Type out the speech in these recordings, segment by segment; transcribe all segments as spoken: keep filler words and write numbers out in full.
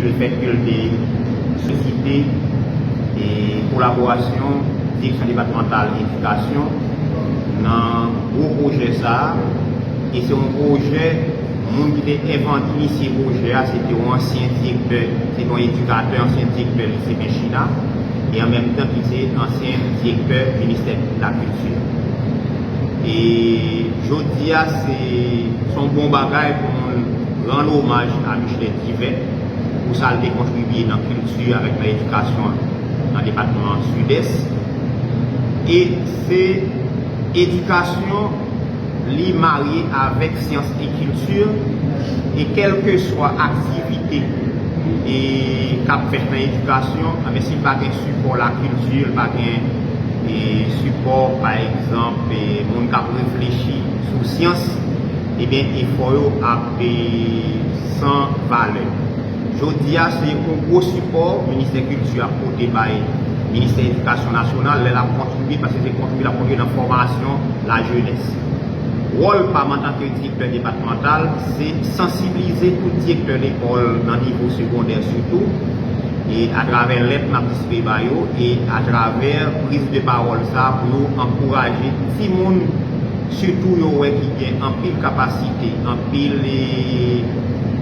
Lefètke l te solisite e kolaborasyon Direksyon Depatmantal Edikasyon nan gwo pwojè sa a, e se yon pwojè, moun ki te envan-, inisye pwojè a, se te yon ansyen direktè, se te yon edikatè, ansyen direktè lise Penchina, e an menm tan ki se ansyen direktè ministè lakilti. E jodi a, se, se yon bon bagay pou nou rann omaj a Michelet Divin pou sa l te kontribye nan kilti avèk nan edikasyon nan depatman Sidès. E se edikasyon, li marye avèk syans e kilti, e kèlkeswa aktivite e k ap fèt nan edikasyon, anben, si l pa gen sipò lakilti, l pa gen e sipò, pa egzanp, e moun k ap reflechi sou syans, ebyen, efò yo ap e san valè. Jodi a, se yon gwo sipò Ministè Kilti ap pote bay Ministè Edikasyon Nasyonal lè l ap kontribye, paske se kontribye l ap kontribye nan fòmasyon lajenès. Wòl pa m antanke direktè depatmantal, se sansibilize tout direktè lekòl nan nivo segondè sitou, e atravè lèt n ap distribiye ba yo, e atravè priz de pawòl sa a pou yo ankouraje timoun, sitou yo wè ki gen anpil kapasite, anpil, e,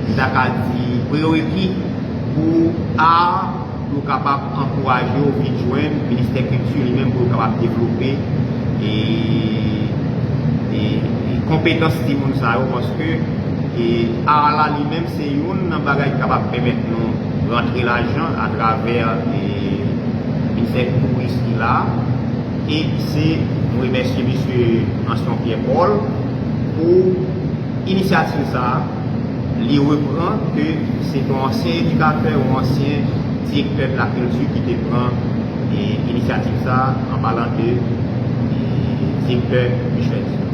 m ta ka di, prereki pou a pou yo kapab ankouraje yo vin jwenn Ministè Kilti li menm pou yo kapab devlope e, e, e konpetans timoun sa yo, paske e, art la li menm se youn nan bagay ki kapab pèmèt nou rantre lajan atravè e, Ministè Touris ki la, e se nou remèsye mesye Ansyon Pierre Paul pou inisyativ sa a, li repran ke se yon ansyen edikatè, yon ansyen direktè de la kilti ki te pran e, inisyativ sa a, an palan de e, direktè Michelet.